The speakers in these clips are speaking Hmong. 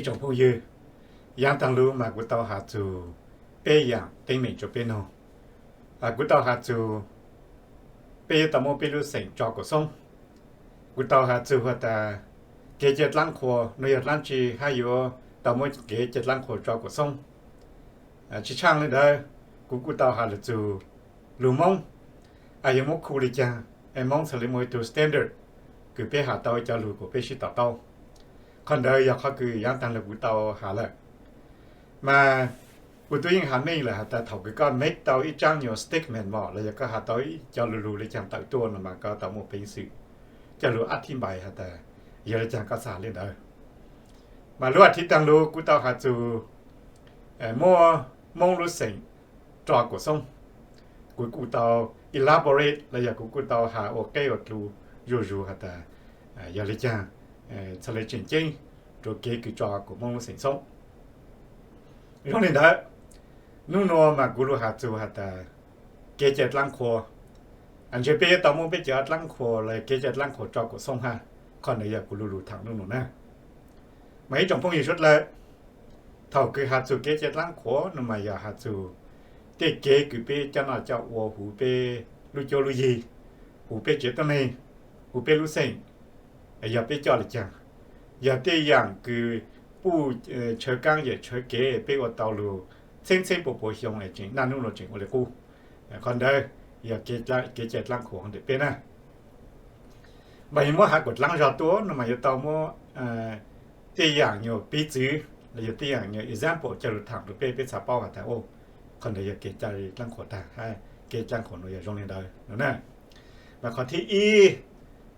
Ib tsoom phooj ywg, yav taag lug mas kuv tau has txug peb yaam teeb meem rua peb noog. Kuv tau has txug peb yuav tau muab peb lub xeem tso kuam xoob. Kuv tau has txug has tas kev cai dlaab qhua nuav yog dlaab tsi hab yuav tau muab kev cai dlaab qhua tso kuam xoob. Tsi tshaaj le ntawd, kuv kuj tau has lug txug lug Moob, yog muab khu le caag, Moob txhad le muaj ib tug standard kws peb has tau cov lug kuas peb sib tom taub. Qhov ntawd yog qhov kws yav taag lug kuv tau has lawm. Mas kuv tub yeej has meej lawm has tas thaum kws koj make tau ib tsaab nyuas statement mog los yog koj has tau ib co lug lug le caag tawm tuaj no mas koj tau muaj peev xwm coj lug ab thib npais has tas yog le caag koj xaav le ntawd. Mas lub as thiv taag lug kuv tau has txug muab Moob lub xeem tso kuam xoob. Kuv kuj tau elaborate los yog kuv kuj tau has ua qeb ua dlug zuj zus has tas yog le caag txhad le tseem ceeb rua kev kws tso kuam Moob lub xeem xoob. Zoo le ntawd, nub nua mas kuv lug has txug has tas kev cai dlaab qhua, ntshe peb yuav tau muab peb cov dlaab qhua los kev cai dlaab qhua tso kuam xoob hab. Qhov ntawd yog kuv lug lug thaam nub nua na. Mas ib tsoom phooj ywg suav dlawg, thaum kws has txug kev cai dlaab qhua no mas yog has txug tej kev kws peb coj noj coj ua huv peb lub cuab lub yig, huv peb tsev tuab neeg, huv peb lub xeem, yog peb coj le caag. Yog tej yaam kws puj tshawv kaab yawm tshawv kev peb ua tau lug txheeb txheeb puas puas xyoo es tseem naj nub nua tseem ua le qub. Qhov ntawd yog kev cai dlaab qhua ntawm peb na. Mas yog muab has kuas dlaab zog tuaj no mas yuav tau muab tej yaam nyuas piv txwv los yog tej yaam nyuas example coj lug thaam rua peb, peb txhad paub has tas qhov ntawd yog kev cai dlaab qhua tag hab kev dlaab qhua nuav yog zoo le ntawd no na. Mas qhov thib ib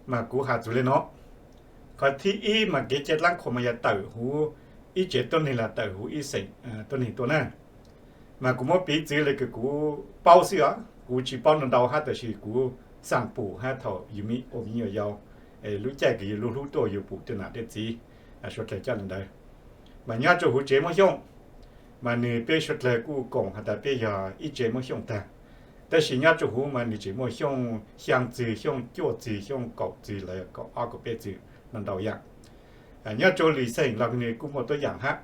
mas kuv has txug le nuav. Qhov thib ib mas kev cai dlaab qhua mas yog tawm huv ib tsev tuab neeg los tawm huv ib xeem tuab neeg tuaj na. Mas kuv muab piv txwv le kws kuv paub xwb os, kuv tsi paub ntau ntau hab tab sis kuv xaam pum hab thaum yug me nyuam yaus, lub caij kws yug lub hlub tuaj yug pum tej nam tej txiv suav dlawg coj le ntawd. Mas nyob rua huv tsev Moob Xyooj, mas nwg peb suav dlawg kuj koom has tas peb yog ib tsev Moob Xyooj tag. Tab sis nyob rua huv mas nwg tseem muaj Xyooj xyaa txwg, Xyooj cuaj txwg, Xyooj kaum txwg los kaum ob kaum peb txwg no ntau yaam. Nyob rua lwm xeem los nwg kuj muaj tuab yaam hab.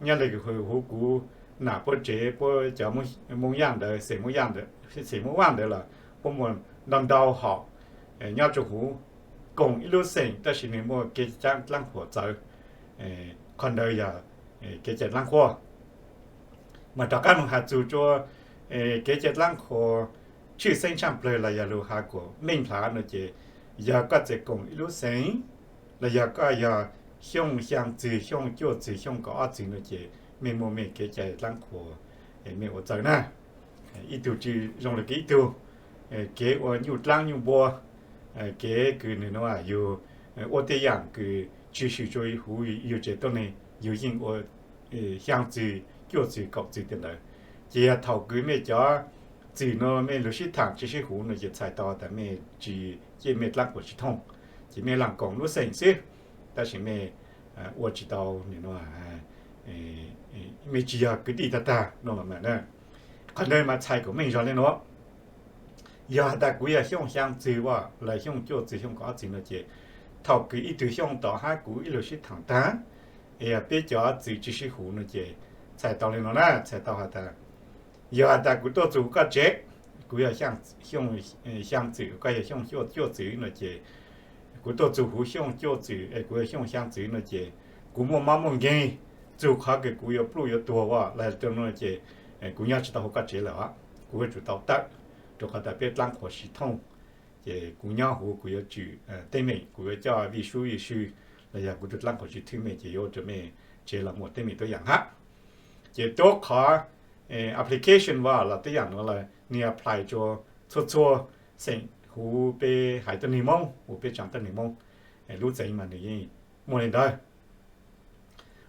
Nyob le huv kuv nam puab tsev puab cov Moob Yaaj ntawd, xeem Moob Yaaj ntawd, xeem Moob Vaaj ntawd los puab muaj ntau ntau hom nyob rua huv koom ib lub xeem tab sis nwg muaj kev cai dlaab qhua txawv. Qhov ntawd yog kev cai dlaab qhua. Mas rov qaab moog has txug rua kev cai dlaab qhua tshwj xeeb tshaaj plawg los yog lug has kuas meej nplhav no ces yog koj txawm koom ib lub xeem los yog koj yog Xyooj xyaa txwg, Xyooj cuaj txwg, Xyooj kaum ob txwg no ces mej muaj mej kev cai dlaab qhua mej ua txawv na. Ib tug tsi zoo le kws ib tug, kev ua nyuj dlaab nyuj npua, kev kws nwg nuav yug ua tej yaam kws tsi swm rua huv yug tsev tuab neeg, yug yeej ua xyaa txwg, cuaj txwg, kaum txwg tej ntawd. Ces yog thaum kws mej cov txwm nuav mej lug sib thaam tsi sib huv no ces txhais tau tas mej tsi, cej mej dlaab qhua tsi thooj, ces mej laam koom lub xeem xwb, tab sis mej ua tsi tau nws nuav, mej tsi yog kwv tij tag tag no mas na. Qhov ntawd mas txhais kom meej zog le nuav. Yog has tas kuv yog Xyooj xyaa txwg los Xyooj cuaj txwg, Xyooj kaum ob txwg no ces thaum kws ib tug Xyooj tom hab kuv ib lug sib thaam tag, es yog peb cov txwm tsi sib huv no ces txhais tau le nuav na, txhais tau has tas yog has tas kuv tuaj txug huv koj tsev, kuv yog Xyooj xyaa txwm, koj yog Xyooj cuaj txwg no ces kuv tuaj txug huv Xyooj cuaj txwg es kuv yog Xyooj xyaa txwg no ces kuv muaj mob muaj nkeeg, txug qhov kws kuv yuav pluj yuav tuag los rua no ces kuv nyob tsi tau huv koj tsev lawm os, kuv yuav tsum tau tawm, rua qhov tas peb dlaab qhua tsi thooj. Ces kuv nyob huv kuv yuav tsum teeb meem, kuv yuav coj vij sub vij sw los yog kuv tug dlaab qhua tsi thwj mej ces yuav ua rua mej tsev los muaj teeb meem tuab yaam hab. Ces tuab qhov application los tuab yaam nuav los nwg apply rua txhua txhua xeem huv peb haiv tuab neeg Moob, huv peb tsaa tuab neeg Moob, lub txeev mas nwg yeej muaj le ntawd.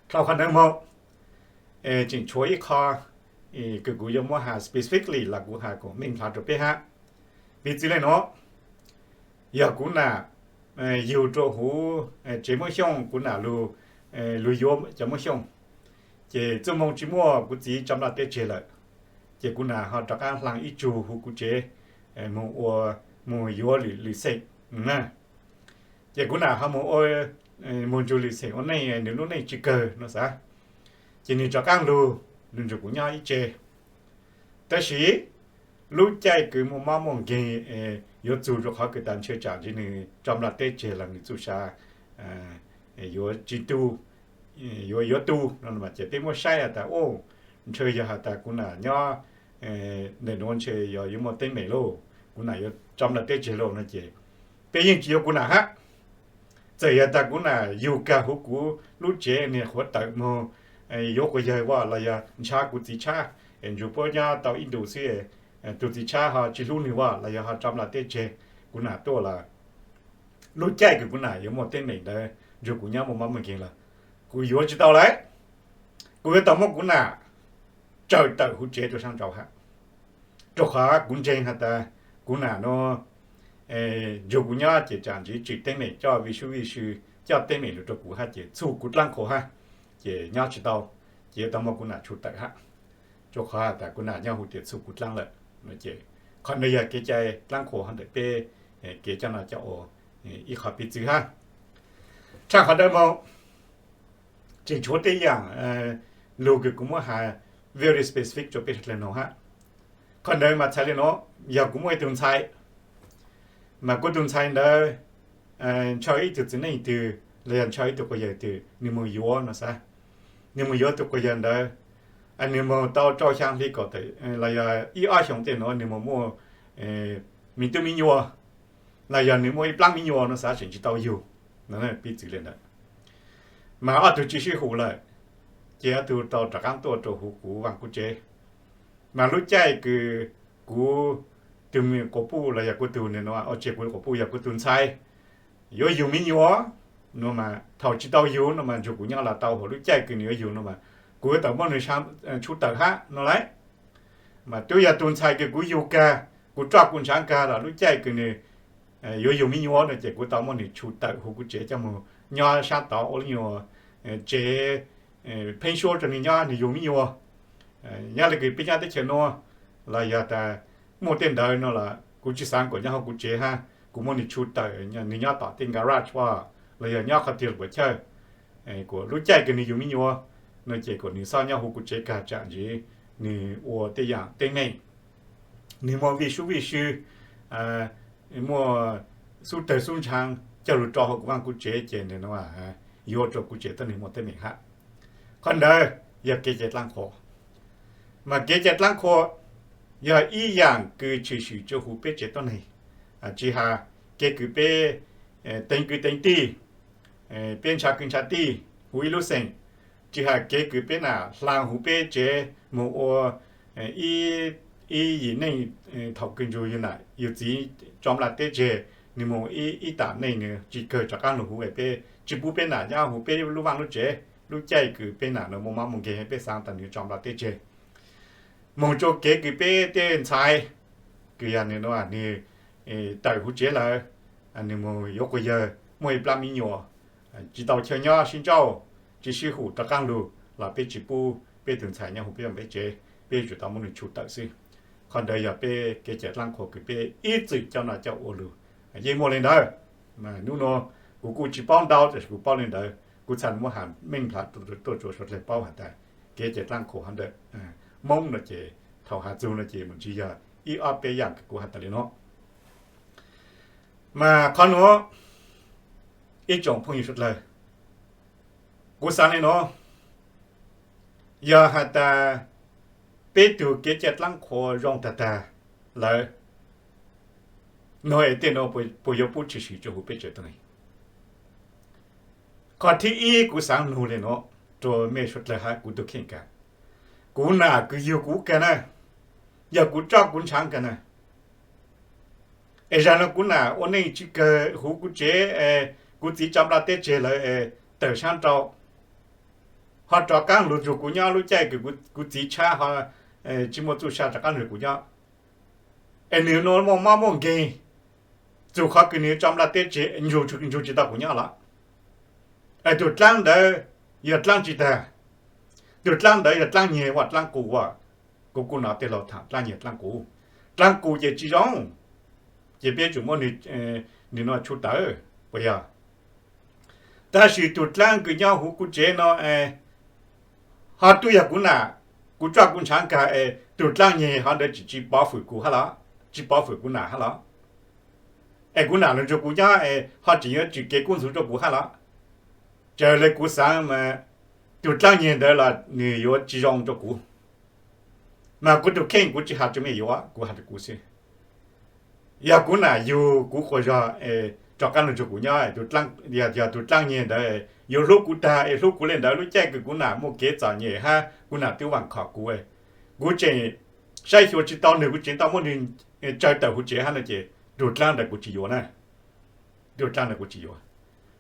Dlhau qhov ntawd moog, tseem tshuav ib qho kws kuv yuav muab has specifically los kuv has kom meej nplhav rua peb hab. Piv txwv le nuav, yog kuv nam yug rua huv tsev Moob Xyooj, kuv nam lug, lug yuav cov Moob Xyooj, ces txuj moo tsi muaj, kuv txiv tso nplaj teb tseg lawm, ces kuv nam ho rov qaab hlaang ib tsug huv kuv tsev, moog ua, moog yuav lwm lwm xeem na. Ces kuv nam ho moog ua mus nrug Lis Xeem ua neej, nws lub neej tsis kawg no xav, ces nws rov qaab lug, nws nrug kuv nyob ib tse. Tab sis lub caij kws muaj mob muaj nkeeg yuav txug rua qhov kws tas ntshe tsam ntsis nws tso nplaj teb tseg los nws txuj sa yuav tsis tu, yuav yuav tu no mas ces peb muab saib has tas, ntshe yog has tas kuv nam nyob ntawm nuav ntshe yog yuav muaj teeb meem lauj, kuv nam yuav tso nplaj teb tseg lauj no ces peb yeej tsis yuav kuv nam hab. Txawm yog tas kuv nam yug kag huv kuv lub tsev, niag qhuav tawm moog yuav quas yawg vaj los yog ntshaw kuv txiv tshab, es nrug puab nyob tau ib ntus xwb, tug txiv tshab ho tsis hlub nwg vaj los yog ho tso nplaj teb tseg, kuv nam tuaj lawm, lub caij kws kuv nam yuav muaj teeb meem ntawd nrug kuv nyob muaj mob muaj nkeeg lawm, kuv yuav tsis tau lawm. Kuv yuav tau muab kuv nam tsaws tawm huv tsev rua saab nrau hab, rua qhov kuv ntseeg has tas kuv nam nuav nrug kuv nyob ces tsam ntsis tsim teeb meem coj vij sub vij sw, coj teeb meem lug rua kuv hab ces txhuj kuv dlaab qhua hab, ces nyob tsis tau, ces yuav tau muab kuv nam tshu tawm hab, rua qhov tas kuv nam nyob huv tias txhuj kuv dlaab lawm. Ces qhov ntawd yog kev cai dlaab qhua hab ntawm peb kev coj noj coj ua ib qhov piv txwv hab. Tshaj qhov ntawd moog, tseem tshuav tej yaam lug kws kuv muab has very specific rua peb sawv dlawg noog hab. Qhov ntawd mas txhais le nuav, yog kuv muaj ib tug ntxhais, mas kuv tug ntxhais ntawd ntshaw ib tug txiv neej twg los yog ntshaw ib tug quas yawg twg, nwg moog yuav no xav, nwg moog yuav tug quas yawg ntawd, nwg moog tau rau xyaa hli kaum tawm los yog ib ob xyoos tej nuav nwg moog muaj me tub me nyuam, los yog nwg muaj ib plaab me nyuam no xav, tseem tsis tau yug no, piv txwv le ntawd. Mas ob tug tsis sib hum lawm, ces ob tug tau rov qaab tuaj rua huv kuv vaaj kuv tsev. Mas lub caij kws kuv tug quas puj los yog kuv tug, tseg kuv quas puj yog kuv tug ntxhais yuav yug me nyuam no mas thaum tsis tau yug no mas nrug kuv nyob los tau, hauv lub caij kws nwg yuav yug no mas kuv yuav tau muab nwg tshu tawm hab no lauj. Mas twb yog tug ntxhais kws kuv yug kag, kuv roj kuv ntshaav kag los lub caij kws nwg yuav yug me nyuam no ces kuv tau muab nwg tshu tawm huv kuv tsev coj moog nyob saab tod ua lub nyuas tsev pheeb suab rua nwg nyob nwg yug me nyuam. Nyob le kws peb nyob teb chaws nuav los yog tas muaj tej ntawd no los kuv tsis xaav kom nyob huv kuv tsev hab, kuv muab nwg tshu tawm nwg nyob tom tej garage vaj los yog nyob qhov twg los puas chawj, kuas lub caij kws nwg yug me nyuam no ces kom nwg xob nyob huv kuv tsev kag, tsam ntsis nwg ua tej yaam teeb meem, nwg muaj vij sub vij sw, muaj xub tawg xub ntshaav coj lug rau huv kuv vaaj kuv tsev ces nwg yuav rua kuv tsev tuab neeg muaj teeb meem hab. Qhov ntawd yog kev cai dlaab qhua. Mas kev cai dlaab qhua yog ib yaam kws tshwm sim rua huv peb tsev tuab neeg, tsis has kev kws peb teev kwv teev tij, peb ntshaw kwv ntshaw tij huv ib lub xeem, tsis has kev kws peb nam hlaa huv peb tsev moog ua ib yim neej, thaum kws nrug yug nam yug txiv tso nplaj teb tseg, nwg moog ib tam neej nwg tsis kawg rov qaab lug huv, peb tsis pub peb nam nyob huv peb lub vaaj lub tsev. Lub caij kws peb nam nuav muaj mob muaj nkeeg peb xaav tas nwg tso nplaj teb tseg, moog rua kev kws peb tej ntxhais kws yog nwg tawm huv tsev lawm, nwg moog yuav quas yawg muaj ib plab mi nyuas, tsis tau chaw nyob sib ntsauj, tsis sib hum rov qaab lug los peb tsis pub peb tug ntxhais nyob huv peb vaaj peb tsev, peb yuav tsum tau muab nwg tshu tawm xwb. Qhov ntawd yog peb kev cai dlaab qhua kws peb ib txwm coj noj coj ua lug yeej muaj le ntawd. Nub nuav kuv kuj tsis paub ntau tab sis kuv paub le ntawd, kuv txhaj muab has meej nplhav tuaj rua suav dlawg paub has tas kev cai dlaab qhua hov ntawm Moob no ces thaum has txug no ces mus ntsis yog ib ob peb yaam kws kuv has tas le nuav. Mas qhov nuav, ib tsoom phooj ywg suav dlawg, kuv xaav le nuav, yog has tas peb tug kev cai dlaab qhua zoo tag tag lawm no es tej nuav puas yuav pub tshwm sim rua huv peb tsev tuab neeg? Qhov thib ib kuv xaav nug le nuav rua mej suav dlawg hab kuv tug kheej kag, kuv nam kws yug kuv kag na, yog kuv roj kuv ntshaav kag na, es zag nuav kuv nam ua neej tsis kawg huv kuv tsev, kuv txiv tso nplaj teb tseg lawm es tawm saab nrau, ho rov qaab lug nrug kuv nyob lub caij kws kuv txiv tshab ho tsis muaj txuj sa rov qaab nrug kuv nyob, es nwg nuav muaj mob muaj nkeeg, txug qhov kws nwg tso nplaj teb tseg nrug tsis tau kuv nyob lawm. Es tug dlaab ntawd yog dlaab tsi tag? Tug dlaab ntawd yog dlaab nyeg vaj dlaab qus as? Kuv kuj nov tej laug thaam dlaab nyeg dlaab qus. Dlaab qus ces tsis zoo, ces peb yuav tsum muab nwg nuav tshu tawm, puas yog? Tab sis tus dlaab kws nyob huv kuv tsev no es ho tub yog kuv nam, kuv tsuaj kuv ntshaav kag es tus dlaab nyeg hov ntawd tsis, tsis pov fwm kuv hab los, tsis pov fwm kuv nam hab los, es kuv nam lug nrug kuv nyob es ho tseem yuav tswm kev kub ntxhuv rua kuv hab los. Txawm le kuv xaav mas tus dlaab nyeg ntawd los nwg yuav tsis zoo rua kuv. Mas kuv tug kheej kuv tsis has rua mej yuav, kuv has rua kuv xwb. Yog kuv nam yug kuv quas zog, rov qaab lug nrug kuv nyob, yog tus dlaab nyeg ntawd yuav hlub kuv tag es hlub kuv le ntawd, lub caij kws kuv nam muaj kev txom nyem hab kuv nam twb vaam khom kuv, kuv tseem saib xyuas tsis tau nwg, kuv tseem tau muab nwg tsaws tawm huv tsev hab no ces tus dlaab ntawd kuv tsis yuav na. Tus dlaab ntawd kuv tsis yuav.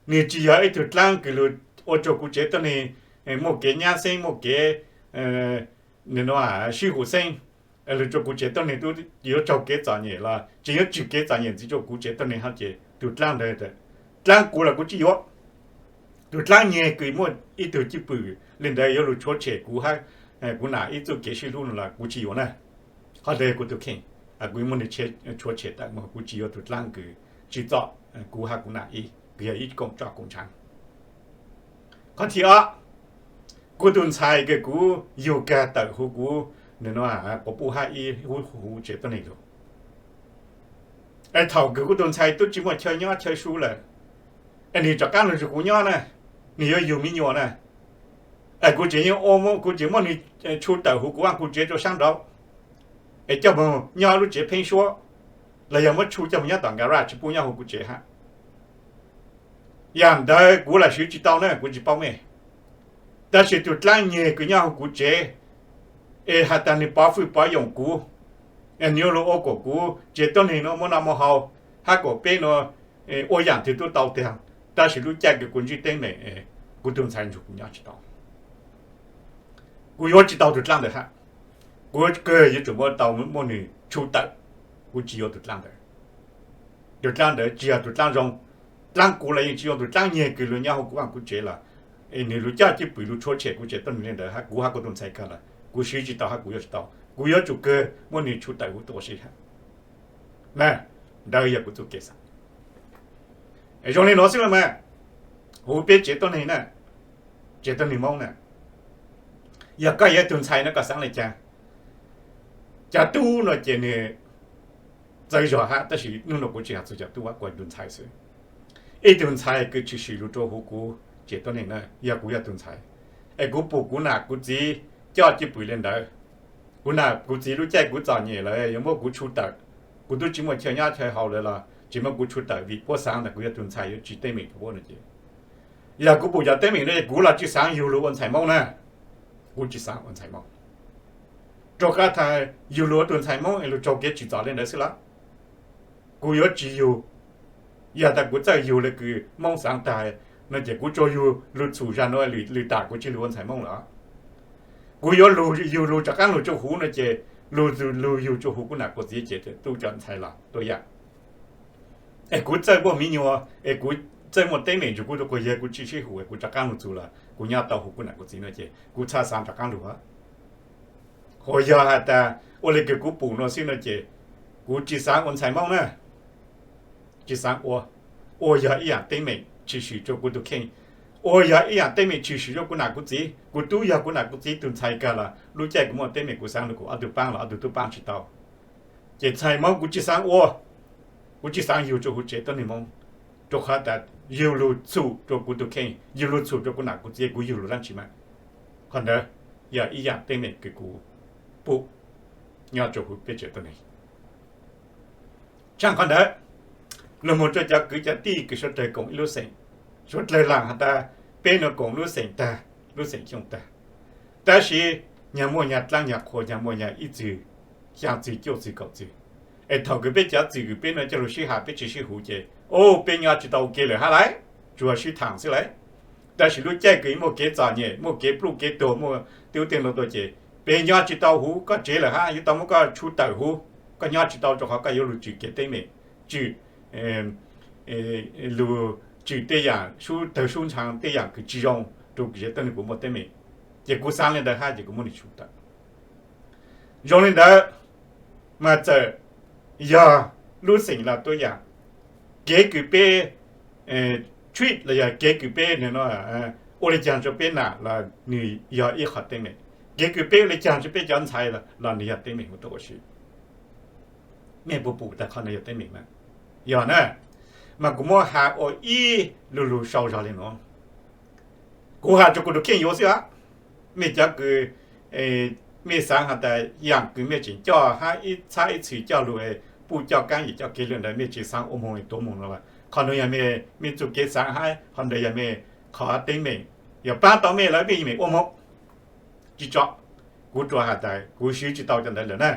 Nwg tsis yog ib tug dlaab kws lug ua rua kuv tsev tuab neeg muaj kev nyab xeeb, muaj kev sib hum xeeb, lug rua kuv tsev tuab neeg tub yuav raug kev txom nyem los tseem yuav tswm kev txom nyem ntxiv rua kuv tsev tuab neeg hab ces tus dlaab ntawd, dlaab kuv los kuv tsis yuav. Tus dlaab nyeg kws muaj ib tug cwj pwm le ntawd yuav lug tshuav tshem kuv hab kuv nam ib txuj kev sib hlub no los kuv tsis yuav na. Qhov ntawd kuv tus kheej, kuv muab nwg tshuav tshem tawm moog, kuv tsis yuav tus dlaab kws tsim txom kuv hab kuv nam ib, kws yog ib koom tsob koom ntshaav. Qhov thib ob, kuv tus ntxhais kws kuv yug kag tawm huv kuv, nwg no quas puj hab ib huv, huv tsev tuab neeg lug. Es thaum kws kuv tus ntxhais tub tsis muaj chaw nyob chaw su lawm, es nwg rov qaab lug nrug kuv nyob na, nwg yuav yug me nyuam na, es kuv tseem, kuv tseem muab nwg tshu tawm huv kuv vaaj kuv tsev rua saab nraud, es coj moog nyob lub tsev pheeb suab, los yog muab tshu coj moog nyob tom nkaus raj tsis pub nyob huv kuv tsev hab. Yaam ntawd kuv lam swv tsis tau na, kuv tsis paub mej. Tab sis tus dlaab nyeg kws nyob huv kuv tsev, es has tas nwg pov fwj pov yoom kuv, nwg yuav lug ua kuas kuv tsev tuab neeg no muaj noj muaj haus, hab kuas peb no ua yaam twg tub tau tiag, tab sis lub caij kws kuv ntsib teeb meem, kuv tug ntxhais nrug kuv nyob tsis tau. Kuv yuav tsis tau tus dlaab ntawd hab. Kuv kawg yuav tsum muab tau muab nwg tshu tawm. Kuv tsis yuav tus dlaab ntawd. Tus dlaab ntawd tsis yog tus dlaab zoo. Dlaab kuv los yeej tsis zoo, tus dlaab nyeg kws lug nyob huv kuv vaaj kuv tsev los, es nwg lug coj cwj pwm lug tshuav tshem kuv tsev tuab neeg le ntawd hab kuv hab kuv tus ntxhais kag los kuv swv tsis tau hab kuv yuav tsis tau, kuv yuav tsum kawg muab nwg tshu tawm huv tuab si hab. Na, ntawd yog kuv txuj kev xaav. Zoo le nuav xwb los mas, huv peb tsev tuab neeg na, tsev tuab neeg Moob na, yog koj yog ib tug ntxhais no koj xaav le caag? Cov tub no ces nwg txawv zog hab, tab sis nub no kuv tsis has txug cov tub, kuv tus ntxhais xwb. Ib tug ntxhais kws tshwm sim lug rua huv kuv tsev tuab neeg na, yog kuv yog tus ntxhais, es kuv pum kuv nam kuv txiv coj cwj pwm le ntawd, kuv nam kuv txiv lub caij kuv txom nyem lawm yuav muab kuv tshu tawm, kuv tub tsis muaj chaw nyob chaw haus lawm los tseem muab kuv tshu tawm vim puab xaav tas kuv yog tus ntxhais yuav tsis teeb meem rua puab no ces, yog kuv pum cov teeb meem no es kuv los tsis xaav yug lug ua ntxhais Moob na. Kuv tsis xaav ua ntxhais Moob, rua qhov tas yug lug ua tus ntxhais Moob es lug raug kev tsim txom le ntawd xwb los. Kuv yuav tsis yug. Yog tas kuv txawj yug le kws Moob xaav tag no ces kuv tsuas yug lug txhum zag nuav lwm tas kuv tsis lug ua ntxhais Moob lawm. Kuv yuav lug yug lug rov qaab lug rua huv no ces lug, lug yug rua huv kuv nam kuv txiv ces tub cov ntxhais los tuab yam. Es kuv txawj muaj me nyuam es kuv txawj muaj teeb meem nrug kuv tug quas yawg, kuv tsis sib hum es kuv rov qaab lug txug los kuv nyob tau huv kuv nam kuv txiv no ces kuv txhaj xaav rov qaab lug. Hos yog has tas ua le kws kuv pum no xwb no ces kuv tsis xaav ua ntxhais Moob na. Tsis xaav ua, ua yog ib yaam teeb meem tshwm sim rua kuv tug kheej, ua yog ib yaam teeb meem tshwm sim rua kuv nam kuv txiv. Kuv tub yog kuv nam kuv txiv tug ntxhais kag los lub caij kuv muaj teeb meem kuv xaav lug kuas ob tug paab los ob tug tub paab tsis tau. Ces ntxhais Moob kuv tsis xaav ua, kuv tsis xaav yug rua huv tsev tuab neeg Moob, rua qhov tas yug lug txhum rua kuv tug kheej, yug lug txhum rua kuv nam kuv txiv, kuv yug lug dlaab tsi mas. Qhov ntawd yog ib yaam teeb meem kws kuv pum nyob rua huv peb tsev tuab neeg. Tshaaj qhov ntawd, lug moog rua cov kwv cov tij kws suav dlawg koom ib lub xeem, suav dlawg laam has tas peb nuav koom lub xeem tag, lub xeem Xyooj tag, tab sis nyag muaj nyag dlaab nyag qhua, nyag muaj nyag ib txwg, xyaa txwg, cuaj txwg, kaum txwg. Es thaum kws peb cov txwm kws peb nuav coj lug sib ham peb tsis sib huv ces, o, peb nyob tsis tau ua ke lawm hab lauj, tsuas sib thaam xwb lauj. Tab sis lub caij kws muaj kev txom nyem, muaj kev pluj kev tuag, muaj tej ub tej no tuaj ces peb nyob tsis tau huv koj tsev lawm hab, yuav tau muab koj tshu tawm huv. Koj nyob tsis tau rua qhov koj yuav lug tswm kev teeb meem, tswm, lug tswm tej yaam sub tawg sub ntshaav, tej yaam kws tsis zoo rua kuv tsev tuab neeg kuv muaj teeb meem. Ces kuv xaav le ntawd hab ces kuv muab nwg tshu tawm. Zoo le ntawd mas txawm yog lub xeem los tuab yaam, kev kws peb treat los yog kev kws peb nws no ua li caag rua peb nam los nws yog ib qhov teeb meem. Kev kws peb ua li caag rua peb cov ntxhais los nws yog teeb meem huv tuab ua si. Mej puas pum tas qhov no yog teeb meem na? Yog na. Mas kuv muab has ua ib lu lug sau zog li no. Kuv has rua kuv tus kheej yuav xwb os. Mej cov kws mej xaav has tas yaam kws mej tseem coj hab ib txhab ib txhis coj lug puj coj kaab yim coj kev lug ntawd mej tsi xaav ua moog tuav moog no, qhov nuav yog mej txuj kev xaav hab qhov ntawd yog mej qhov teeb meem. Yog paab tau mej lawm mej yeej meem ua moog. Tsi tso, kuv rua has tas kuv swv tsi tau cov ntawd lawm na.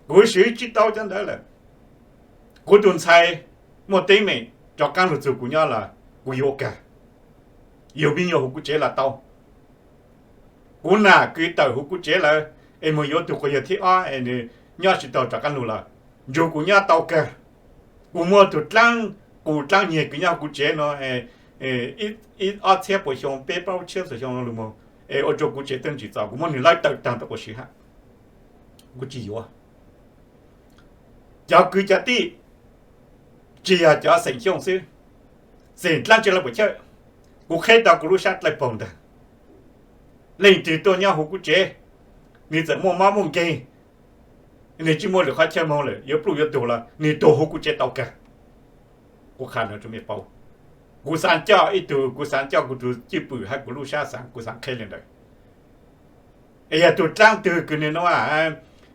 Kuv swv tsi tau cov ntawd lawm. Kuv tug ntxhais muaj teeb meem rov qaab lug txug kuv nyob los kuv yuav kag. Yug me nyuam huv kuv tsev los tau. Kuv nam kws tawm huv kuv tsev lawm es moog yuav tug quas yawg thib ob es nws nyob tsi tau rov qaab lug los nrug kuv nyob tau kag. Kuv muaj tug dlaab qus dlaab nyeg kws nyob huv kuv tsev no ib ob txhiab puas xyoo, peb plaub txhiab txhua xyoo lug moog es ua rua kuv tsev twb tsi txaus, kuv muab nwg lawb tawm taag tuab quas si hab. Kuv tsi yuav. Cov kwv cov tij tsi yog cov xeem Xyooj xwb, xeem dlaab tsi lawv puam chawj. Kuv qheb tau kuv lub sab dlawb paug ntag. Leej twg tuaj nyob huv kuv tsev, nwg txawm muaj mob muaj nkeeg, nwg tsi muaj lwm qhov chaw moog lawm, yuav pluj yuav tuag los nwg tuag huv kuv tsev tau kag. Kuv qha no rua mej paub. Kuv xaav coj ib tug, kuv xaav coj kuv tug cwj pwm hab kuv lub sab xaav, kuv xaav qheb le ntawd. Es yog tug dlaab twg kws nwg no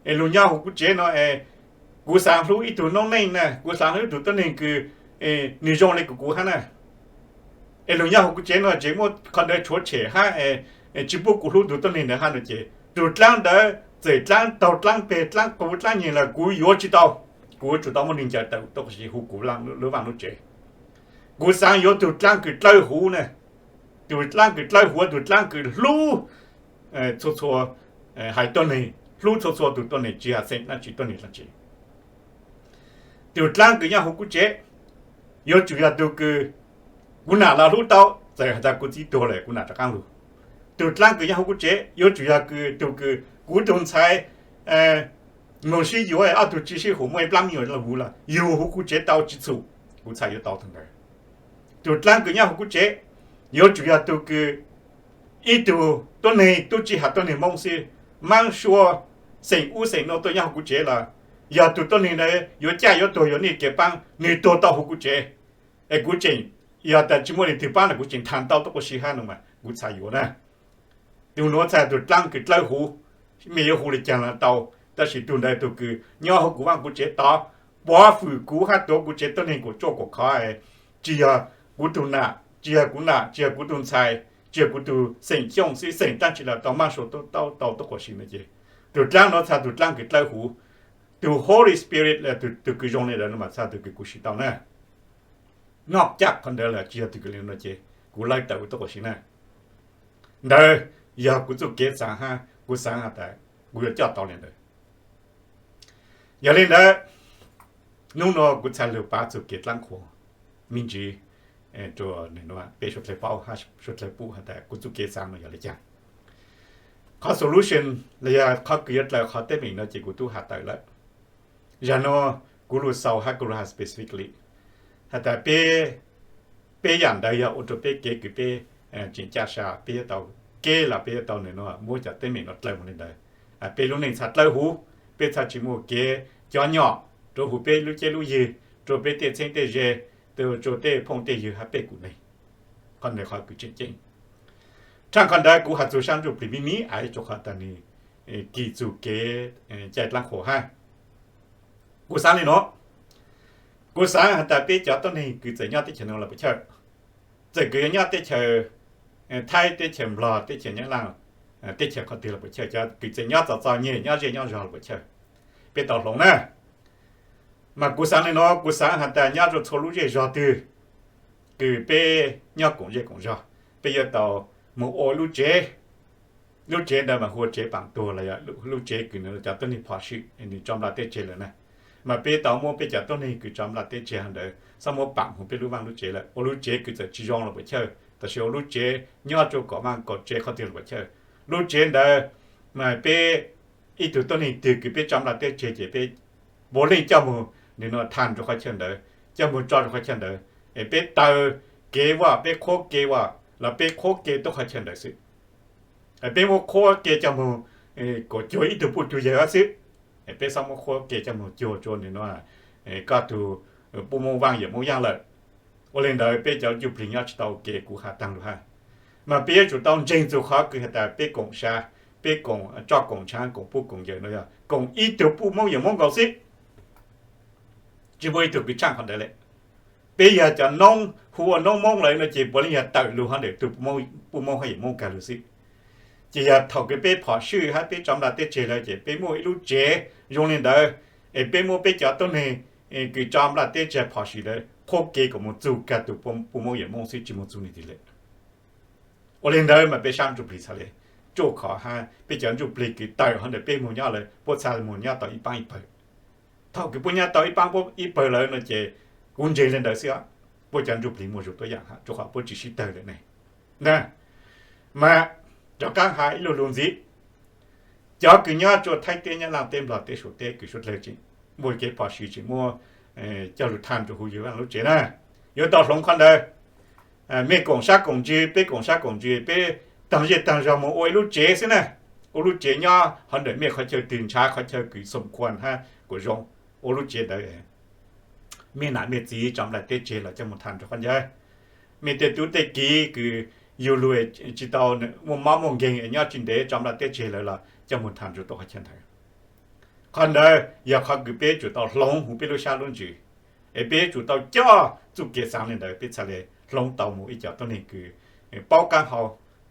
es lug nyob huv kuv tsev no es kuv xaav hlub ib tug noob neej na, kuv xaav hlub ib tug tuab neeg kws nwg zoo le kuv kuv hab na. Es lug nyob huv kuv tsev no tseem muab qhov ntawd tshuav tshem hab tsi pub kuv hlub tug tuab neeg ntawd hab no ces tug dlaab ntawd txawm dlaab taug dlaab peg dlaab qus dlaab nyeg los kuv yuav tsi tau. Kuv yuav tsum tau muaj neeg ncaws tawm tuab quas si huv kuv lub vaaj lub tsev. Kuv xaav yuav tug dlaab kws dlawb huv na, tug dlaab kws dlawb huv, tug dlaab kws hlub txhua txhua haiv tuab neeg, hlub txhua txhua tug tuab neeg tsi has xeem dlaab tsi tuab neeg dlaab tsi. Tug dlaab kws nyob huv kuv tsev yuav tsum yog tug kws kuv nam los hlub tau, txawm has tas kuv txiv tuag lawm kuv nam rov qaab lug. Tug dlaab kws nyob huv kuv tsev yuav tsum yog kws tug kws kuv tug ntxhais moog sib yuav ob tug tsi sib hum muaj ib plab me nyuam lug huv los yug huv kuv tsev tau tsi txhum, kuv txhaj yuav tau tug ntawd. Tug dlaab kws nyob huv kuv tsev yuav tsum yog tug kws ib tug tuab neeg tub tsi has tuab neeg Moob xwb, maab sua xeem ub xeem nuav tuaj nyob huv kuv tsev los yog tug tuab neeg ntawd yuav caj yuav tuag yuav nij kev paab, nwg tuag tau huv kuv tsev. Es kuv tseem, yog tas tsi muaj leej twg paab los kuv tseem thaam tau tuab quas si hab no mas kuv txhaj yuav na. Tug nuav txhaj tug dlaab kws dlawb huv, mej yuav hu le caag los tau, tab sis tug ntawd tug kws nyob huv kuv vaaj kuv tsev tod, pov fwm kuv hab tuav kuv tsev tuab neeg kuam tsuaj kuam khov. Tsi yog kuv tug nam, tsi yog kuv nam, tsi yog kuv tug ntxhais, tsi yog kuv tug xeem Xyooj xwb, xeem dlaab tsi los tau maab sua tau tuab quas si no ces tug dlaab nuav txhaj tug dlaab kws dlawb huv. Tug Holy Spirit los tug kws zoo le ntawd no mas txhaj tug kws kuv siv tau na. Noj caj qhov ntawd los tsi yog tug kws le no ces kuv lawb tawm huv tuab quas si na. Ntawd yog kuv txuj kev xaav hab kuv xaav has tas kuv yuav coj tau le ntawd. Yog le ntawd, nub nua kuv txhaj lug pav txuj kev dlaab qhuas me ntsis rua peb suav dlawg paub hab suav dlawg pum has tas kuv txuj kev xaav no yog le caag. Qhov solution los yog qhov kws yuav dlaws qhov teeb meem no ces kuv tub has tawm lawm. Yog nuav kuv lug xaus hab kuv lug has specifically has tas peb, peb yaam ntawd yog ua rua peb kev kws peb tseem caj sa, peb yuav tau, kev los peb yuav tau nws no muab cov teeb meem no dlaws moog le ntawd. Peb lub neej txhaj dlawb huv, peb txhaj tsi muaj kev cov nyom rua huv peb lub ceb lub ywg, rua peb tej txheeb tej ze, rua tej phooj tej ywg hab peb kuv neeg. Qhov ntawd qhov kws tseem ceeb. Thaaj qhov ntawd kuv has txug sab ntsuj plig me me aiv rua qhov tas nwg kis txug kev cai dlaab qhuas hab. Kuv xaav le nuav, kuv xaav has tas peb cov tuab neeg kws txawm nyob teb chaws nuav los puas chawj, txawm kws yuav nyob teb chaws Thaib, teb chaws Nplog, teb chaws Nyab Laaj, teb chaws qhov twg los puas chawj, cov kws txawm nyob txom txom nyem nyob zej nyob zog los puas chawj, peb tau hloov na. Mas kuv xaav le nuav, kuv xaav has tas nyob rua txhua lub zej zog twg kws peb nyob koom zej koom zog, peb yuav tau moog ua lub tsev. Lub tsev ntawd mas hu ua tsev paam tuag los yog lub tsev kws nws cov tuab neeg phom swm nwg tso nplaj teb tseg lawm na. Mas peb tau muab peb cov tuab neeg kws tso nplaj teb tseg hov ntawd xob muab paam hu peb lub vaaj lub tsev lawm, ua lub tsev kws txawm tsi zoo los puas chawj, tab sis ua lub tsev nyob rua kom vaaj kom tsev qhov twg los puas chawj. Lub tsev ntawd mas peb ib tug tuab neeg twg kws peb tso nplaj teb tseg ces peb puav leej coj moog nwg nuav thaam rua qhov chaw ntawd, coj moog tso rua qhov chaw ntawd, es peb taw kev vaj, peb qhuab kev vaj los peb qhuab kev tuaj qhov chaw ntawd xwb. Peb muab qhuab kev coj moog kom cuag ib tug puj tug yawg xwb. Peb xob muab qhuab kev coj moog cuag rua nwg nuav, koj tug puj moob vaaj yawm moob yaaj lawm. Ua le ntawd peb cov ntsuj plig nyob tsi tau ua ke, kuv has taag lug hab. Mas peb yuav tsum tau ntseeg txug qhov kws has tas peb koom sab, peb koom tsoj koom ntshaav, koom puj koom yawm no yog koom ib tug puj moob yawm moob nkaus xwb. Tsi muaj ib tug kws tshaaj qhov ntawd le. Peb yog cov noob hu ua noob moob lawm no ces puav leej yog tawm lug hov ntawm tug puj moob hab yawm moob kag lug xwb. Ces yog thaum kws peb phom sij hab peb tso nplaj teb tseg lawm ces peb muaj ib lub tsev zoo le ntawd, es peb muab peb cov tuab neeg kws tso nplaj teb tseg phom sij lawm qhuab kev kom moog txug kag tug puj moob yawm moob xwb, tsi moog txug nwg twg le. Ua le ntawd mas peb sab ntsuj plig txhad le tsuj khov hab peb cov ntsuj plig kws tawm hov ntawm peb moog nyob lawm puab txhad moog nyob tau ib paab ib pawg. Thaum kws puab nyob tau ib paab ib pawg lawm no ces kuv ntseeg le ntawd xwb, puab cov ntsuj plig muaj zug tuab yaam hab rua qhov puab tsi sib tawg lawm ne. Mas rov qaab has ib lu lug ntxiv, cov kws nyob rua Thaib teb, Nyab Laaj teb, Nplog teb, Suav teb kws suav dlawg tseem muaj kev phom sij tseem muab coj lug tham rua huv yug vaaj lub tsev na, yuav tau hloov qhov ntawd. Mej koom sab koom ntsws, peb koom sab koom ntsws, peb taag zej taag zog moog ua ib lub tsev xwb na. Ua lub tsev nyob hov ntawm mej qhov chaw twg ntshaw, qhov chaw kws xoom khuam hab kuas zoo, ua lub tsev ntawd. Mej nam mej txiv tso nplaj teb tseg los coj moog tham rua qhov ntawd. Mej tej tub tej kiv kws yug lug tsi tau muaj mob muaj nkeeg es nyob tsi ntev tso nplaj teb tseg lawm los coj moog tham rua tau qhov chaw ntawd. Qhov ntawd yog qhov kws peb yuav tsum tau hloov huv peb lub sab lub ntsws, es peb yuav tsum tau coj txuj kev xaav le ntawd peb txhad le hloov tau moog ib cov tuab neeg kws paub qaab hau,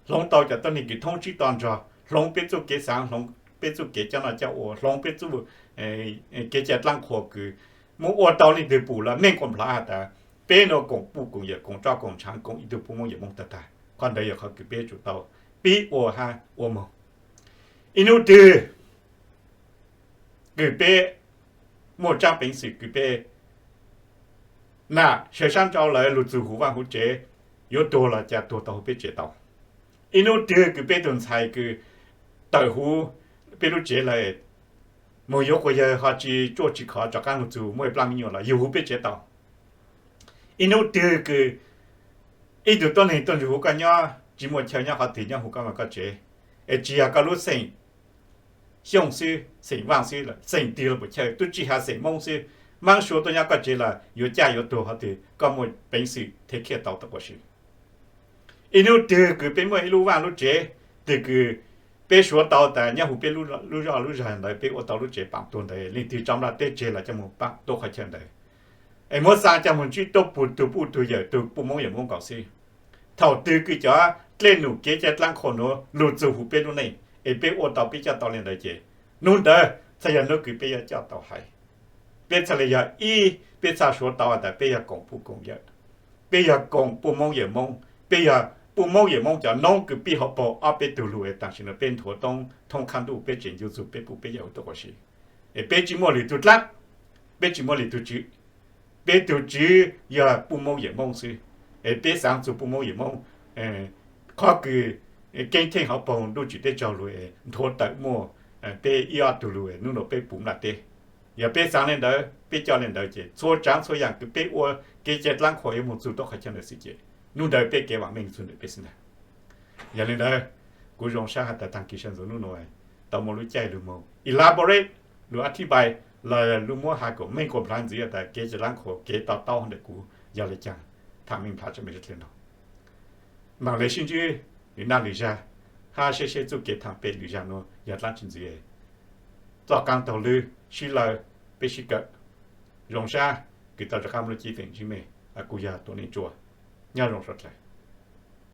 hloov tau cov tuab neeg kws thoob tsib to nrog, hloov peb txuj kev xaav, hloov peb txuj kev coj noj coj ua, hloov peb txuj kev cai dlaab qhuas kws muab ua tau leej twg pum los meej quas nplhav has tas peb nuav koom puj koom yawm, koom tsoj koom ntshaav, koom ib tug puj moob yawm moob tag tag. Qhov ntawd yog qhov kws peb yuav tsum tau pib ua hab ua moog. Ib hnub twg kws peb muaj tsaab peev xwm kws peb nam sawv sab nrau lawm lug txug huv vaaj huv tsev, yuav tuag los ca tuag tau huv peb tsev tau. Ib hnub twg kws peb tug ntxhais kws tawm huv peb lub tsev lawm moog yuav quas yawg ho tsi tsuaj tsi khov rov qaab lug txug muaj ib plab me nyuam los yug huv peb tsev tau. Ib hnub twg kws ib tug tuab neeg tuaj nrug huv koj nyob tsi muaj chaw nyob qhov twg nyob huv koj vaaj koj tsev, es tsi yog koj lub xeem Xyooj xwb, xeem Vaaj xwb, xeem twg los puam chawj, tub tsi has xeem Moob xwb, maab suav tuaj nyob koj tsev los yuav caj yuav tuag hov twg koj muaj peev xwm thev khiaj tau tau quas si. Ib hnub twg kws peb muaj ib lub vaaj lub tsev, twg kws peb suav tau tas nyob huv peb lub zog lub zog ntawd peb ua tau lub tsev paam tuag ntawd, leej twg tso nplaj teb tseg los coj moog paam tuab qhov chaw ntawd, es muab xaa coj moog ntsib tuab pug tug puj tug yawm tug puj Moob yawm Moob nkaus xwb. Thaum twg kws cov dlej num kev cai dlaab qhua nuav lug txug huv peb lub neej es peb ua tau peb coj tau le ntawd ces hnub ntawd txhaj yog hnub kws peb yuav coj tau haiv. Peb txhaj le yog ib, peb txhaj suav tau tas peb yog koom puj koom yawm, peb yog koom puj Moob yawm Moob, peb yog puj Moob yawm Moob cov noob kws pib hauv paug ob peb tug lug es tam sim no peb nthuav toob thoob qhab ntuj peb tseem ncu txug peb puj peb yawm huv tuab quas si. Es peb tsi muaj lwm tug dlaab, peb tsi muaj lwm tug tswv, peb tug tswv yog puj Moob yawm Moob xwb. Es peb xaav txug puj Moob yawm Moob, qhov kws keeb theej hauv paug ntuj tsim teb tsaug lug nthuav tawm muaj peb ib ob tug lug hnub nuav peb puv nplaj teb. Yog peb xaav le ntawd peb coj le ntawd ces txhua tsaav txhua yaam kws peb ua kev cai dlaab qhua yuav moog txug tuab qhov chaw ntawd xwb ces hnub ntawd peb kev vaam meej txug ntawm peb xwb ntag. Yog le ntawd, kuv zoo sab has tas taag kis sab ntxuv hnub nuav tau muaj lub caij lug moog elaborate, lug athibais, los lug muab has kom meej quas nplhav ntxiv tas kev cai dlaab qhua kev to taub ntawm kuv yog le caag, tham meej nplhav tsam mej sab dlawg nrug. Maam le sib ntsib lwm naj lwm zag, hab seb seb txuj kev tham pem lwm zag nuav yog dlaab tsi ntxiv. Txoj qaab taug lwb sib lawv, peb sib kawm. Zoo sab kws tau rov qaab lub cib feem ntsib mej, kuv yog Tuam Neej Tsua, nyob zoo suav dlawg.